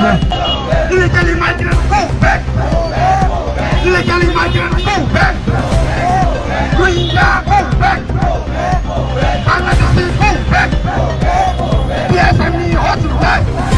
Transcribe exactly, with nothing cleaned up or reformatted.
Illegally migrant, go back! Illegally migrant, go back! Rohingya, go back! Bangladeshi, go back! B S F ni hojrwng lai!